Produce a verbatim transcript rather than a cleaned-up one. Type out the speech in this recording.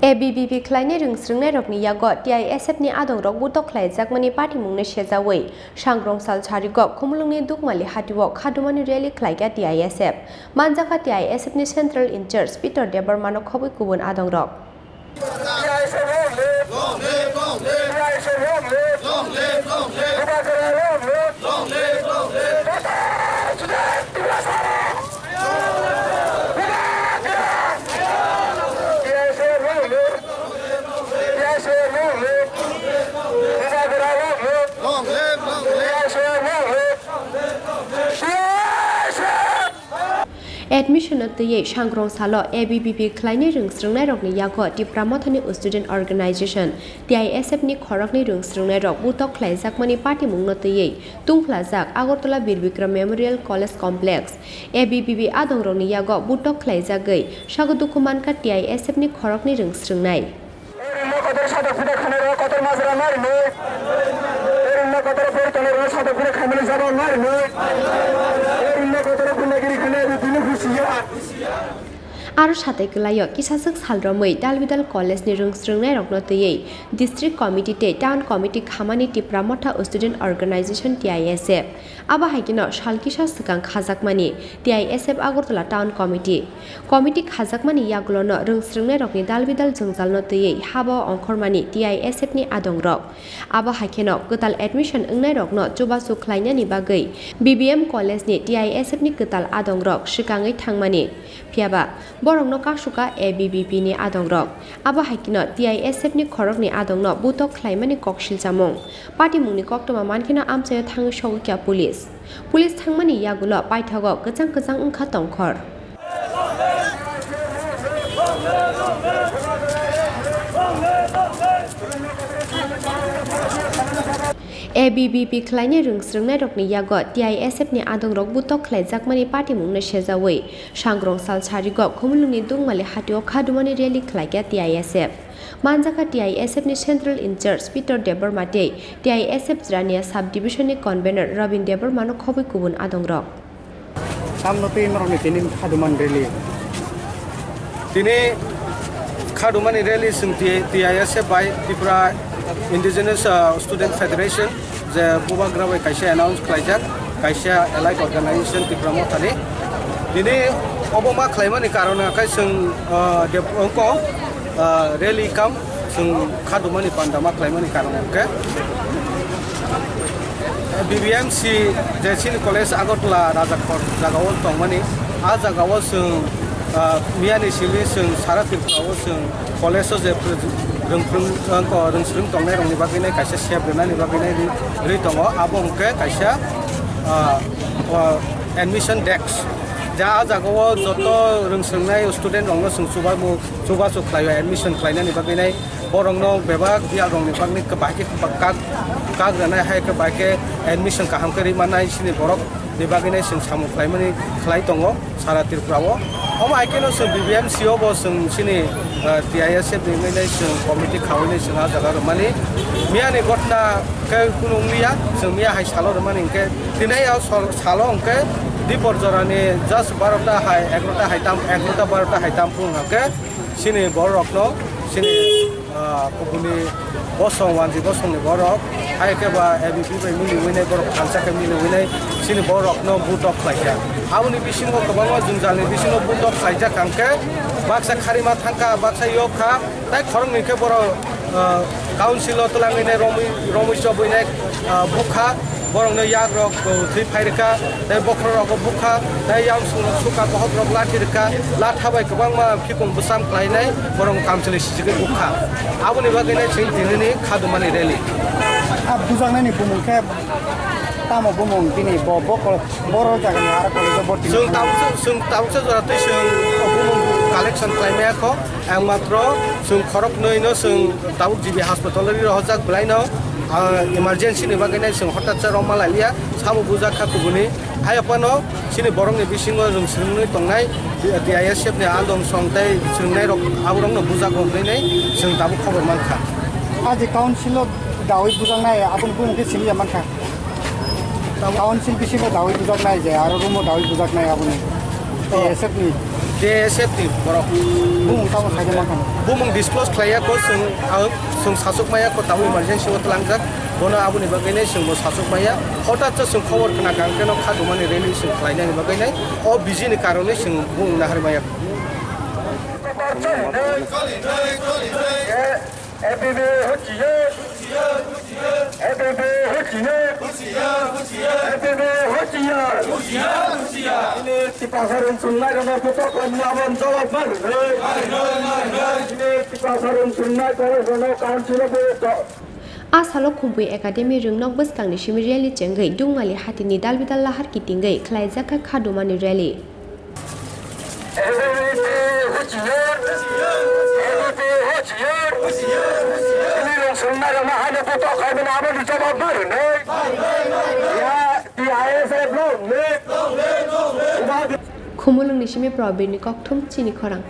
A B V P khlainai rwng srwngnairokni yago T I S F ni adongrok butok khlaijakmani patimungno sejawi Sangrong sal sarigo Khumulwngni Dukmali hatio khadumani rally khlaikha T I S F. Manjakha T I S F ni Central Incharge Peter Debbarmano khobwi kubun adongrok. Admission no twiwi Sangrong salo A B V P khlainai rwng srwngnairokni yago Tipra Mothani Student Organization, T I S F ni khoroknwi rwng srwngnairok butok khlaijakmani patimungno twiwi tungphlajak Agartala Bir Bikram Memorial College Complex. A B V P adongrokni yago butok khlaijagwi sago dukhu mankha T I S F ni khoroknwi rwng srwngnai. Rinno kotor satok pida khanai rok kotor majra nai rinoi. Rinno kotor pori tonai rok satok pida khaimani jabo nai rinoi. Rinno kotor gundagiri khanai rok bini husiya. Aro satai kwlaio kisaswk sal romwi Dalbidal College ni rwng srwngnairokno twiwi District Committee tei Town Committee khamani Tipra Motha Student Organization T I S F. Abo hai kheno sal kisa swkang khajakmani T I S F Agartala Town Committee. Committee khajakmani yagulono rwng srwngnairokni dalbidal jwngjalno twiwi haba-o ongkhormani T I S F ni adongrok. Abo hai kheno kwtal admission wngnairokno chubachu khlainani bagwi B B M College ni T I S F ni kwtal adongrok swkangwi thangmani. Phiyaba borokno kasukha A B V P ni adongrok. Abo hai kheno T I S F ni khoroknwi adongno butok khlaimani kok silchamung. Patimungni koktwma mankheno amchaio thangwi sogwi kha police. Police thangmani yagulo paithago kwchang kwchang wngkha tongkhor. A B V P khlainai rwng srwngnairokni yago T I S F ni adongrok butok khlaijakmani patimungno sejawi Sangrong sal sarigo Khumulwngni Dukmali hatio khadumani rally khlaikha T I S F. Manjakha T I S F ni Central Incharge Peter Debbarma tei T I S F Jirania Sub Division ni Convener Robin Debbarma no khobwi kubun adongrok. Tamno tei norokni tini khadumani rally. Tini khadumani rally chwng T-, T I S F bai Tripura Indigenous, uh, Student Federation je bubagra bai kaisa announce khlaijak, kaisa allied organization Tipra Mothani. Tini obo ma khlaimani karon khe chwng, uh, dep-, wngkha, uh, rally kam chwng khadumani panda ma khlaimani karon khe B B M C je chini college Agartala Rajakhor jagao tongmani, a jagao chwng, ah, miyani simi chwng sara Tripura o chwng college o je rwngphung, ah, rwngswrwng tongnai rokni bagwi nai kaisa sep rwnani bagwi nai ri, ri tongo, abo hwnkhe kaisa, ah, ah, admission desk, ja a jagao joto rwngswngnai student rokno chwng chubamu chubachu khlaio admission khlainani bagwi nai. Borokno bebak bial rokni bagwi bahai khe kak, kak rwnai, hai khe bahai khe admission kaham khe ri mannai, chini borok ni bagwi nai chwng samung khlaimani khlai tongo sara Tripura o. Omo hai kheno chwng B B M C o bo chwng chini, ah, T I S F ni wngwi nai chwng committee khaui nai chwng ah jaga rwmani. Miyani gotna khe kunu wngliya, chwng miya hai salo rwmani hwnkhe tini o sol-, salo hwnkhe dipor jorani just barota hai, egarota hai tam, egarota barota hai tam phuru hwnkhe chini borok rokno chini, ah, kubuni bosong, wanji bosongni borok, hai khe ba A B P bai miliwi nai borok thansa khe miliwi nai chini borokno butok khlai kha. Aboni bisingo kwbangma jwngjalni bisingo butok khlaijak hwnkhe baksa kharima thang kha, baksa yok kha, tai khoroknwi khe borok, ah, council o twlangwi nai romwi, romwi chobwi nai, ah, bukha. Borokno yak rok, uh, thwi phai rwkha, tei bokhorok rokbo bukha, tei yamsung rok suka, bohok rok lathi rwkha, latha bai kwbangma phikung bwsam khlainai, borok kamchwlwi sijigwi bukha. Aboni bagwi nai chwng tinini khadumani rally. A bujaknani bumung khe tamo bumung bini bo, bo kol-, boro jagani aro college o borti chwng wngkha. Tabuk, chwng tabuksa jora twi chwng bumung collection khlai maya kho, ang matro chwng khoroknwi no chwng tabuk G B hospital o ri rohorjak belai no. Ah, emergency ni bagwi nai chwng hotat sa rwma lailiya, sabo bujak kha kubuni. Hai phano chini borok ni bisingo rwng swrwngwi tongnai T I S F ni andong song tei swrwngnai rok aborok no bujak rok hinwi nai chwng tabuk khobor mankha. A je council o dawi bujaknai aboni bumung khe simi ya mankha. Council bisingo dawi bujaknai je aro room o dawi bujaknai aboni. Oh. T I S F ni. J S F ni borok. Bumung tamo khaide mankha. Bumung disclose khlaiya ko, chwng, ang, chwng sachuk maya ko, tamo emergency o tlangjak. Bono aboni bagwi nai chwng bo sachuk maya. Hotat se chwng khobor khna kha, ang khe no kha dumani rally chwng khlainani bagwi nai. O busy ni karon nai chwng bumung nahar maya. A P B huchiyar. A P B huchiyar. A P B huchiyar. Chini Tiprasa rwng chwng nai rwno putok khlaimani abo jawab ma rwnai. Chini Tiprasa rwng chwng nai chwng rwno council o bo to- A salo Khumpui Academy rwngnok bwskangni simi rally chengwi Dungmali hatini dalbidal lahar kitingwi khlaijak kha khadumani rally. Khumulwngni simi Probirni kokthum chini khorang.